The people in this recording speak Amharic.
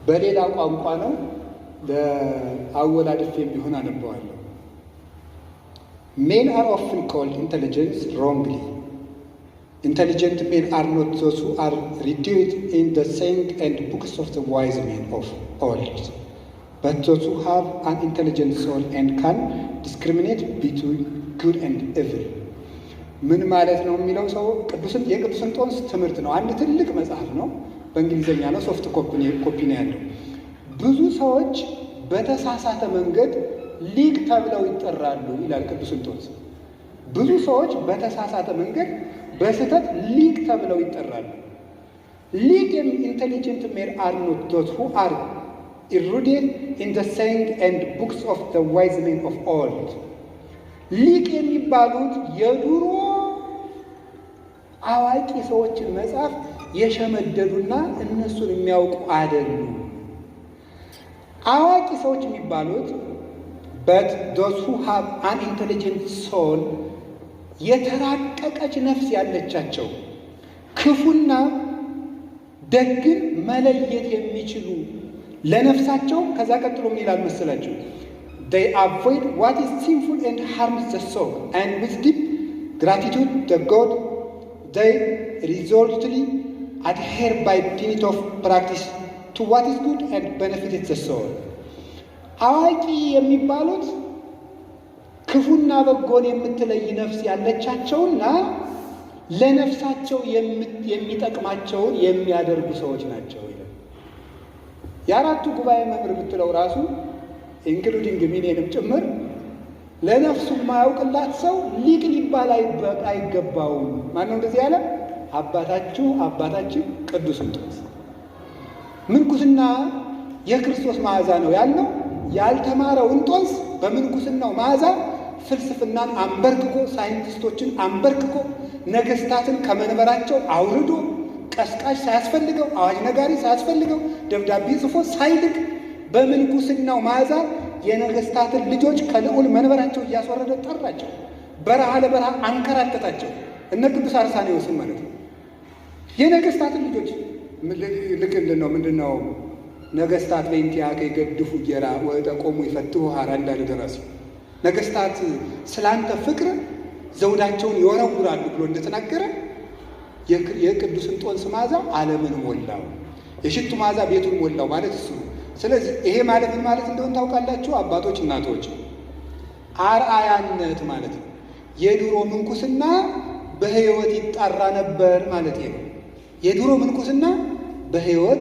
በሌላ ቋንቋ ነው። ለአወላድፌም ቢሆን አነበዋለሁ። "Men are often called intelligent wrongly. Intelligent men are not those who are erudite in the saying and books of the wise men of old, but those who have an intelligent soul and can discriminate between good and evil." ምን ማለት ነው የሚለው ሰው የቅዱስ እንጦንስ ትምህርት ነው። አንድ ትልቅ መጽሐፍ ነው። በእንግሊዝኛ ነው። Soft copy ነው ያለው። ብዙ ሰዎች በተሳሳተ መንገድ ሊቅ ተብለው ይጠራሉ ይላል ቅዱስ እንጦንስ። ብዙ ሰዎች በተሳሳተ መንገድ በስህተት ሊቅ ተብለው ይጠራሉ። ሊቅ intelligent men are not those who are erudite in the saying and books of the wise men of old። ሊቅ የሚባሉት የድሮ አዋቂ ሰዎችን መጽሐፍ የሸመደዱና እነሱን የሚያውቁ አይደሉም። አዋቂ ሰዎች የሚባሉት but those who have an intelligent soul፣ የተራቀቀች ነፍስ ያለቻቸው፣ ክፉና ደግን መለየት የሚችሉ ለነፍሳቸው። ከዛ ቀጥሎ ምን ይላል መሰላችሁ? They avoid what is sinful and harms the soul, and with deep gratitude to God they resolutely adhere by dint of practice to what is good and benefits the soul። አዋቂ የሚባሉት ክፉና በጎን የምትለይ ነፍስ ያለቻቸውና ለነፍሳቸው የሚጠቅማቸውን የሚያደርጉ ሰዎች ናቸው ይላል። የአራቱ ጉባኤ መምህር ብትለው ራሱ including me እኔንም ጭምር ለነፍሱ የማያውቅላት ሰው ሊቅ ሊባል አይገባውም። ማነው እንደዚህ ያለ? አባታችሁ አባታችን ቅዱስ እንጦንስ። ምንኩስና የክርስቶስ መዓዛ ነው ያልነው ያልተማረው እንጦንስ በምንኩስናው መዓዛ ፍልስፍናን አንበርክኮ፣ ሳይንቲስቶችን አንበርክኮ፣ ነገስታትን ከመንበራቸው አውርዶ፣ ቀስቃሽ ሳያስፈልገው፣ አዋጅ ነጋሪ ሳያስፈልገው፣ ደብዳቤ ጽፎ ሳይልክ በምንኩስናው መዓዛ የነገስታትን ልጆች ከልዑል መንበራቸው እያስወረደ ጠራቸው። በረሃ ለበረሃ አንከራተታቸው። እነ ቅዱስ አርሳኔዎስን ማለት ነው። የነገስታትን ልጆች ልክ ነው ምንድን ነው "ነገስታት በእንቲአከ ይገድፉ ጌራ ወዕጠቆሙ ይፈትሑ ሐራ" እንዳለ ደራሲው፣ ነገስታት ስላንተ ፍቅር ዘውዳቸውን ይወረውራሉ ብሎ እንደተናገረ የቅዱስ እንጦንስ መዓዛ ዓለምን ሞላው፣ የሽቱ መዓዛ ቤቱን ሞላው ማለት እሱ ነው። ስለዚህ ይሄ ማለት ምን ማለት እንደሆነ ታውቃላችሁ አባቶች፣ እናቶች? አርአያነት ማለት ነው። የድሮ ምንኩስና በሕይወት ይጣራ ነበር ማለት ነው። የድሮ ምንኩስና በሕይወት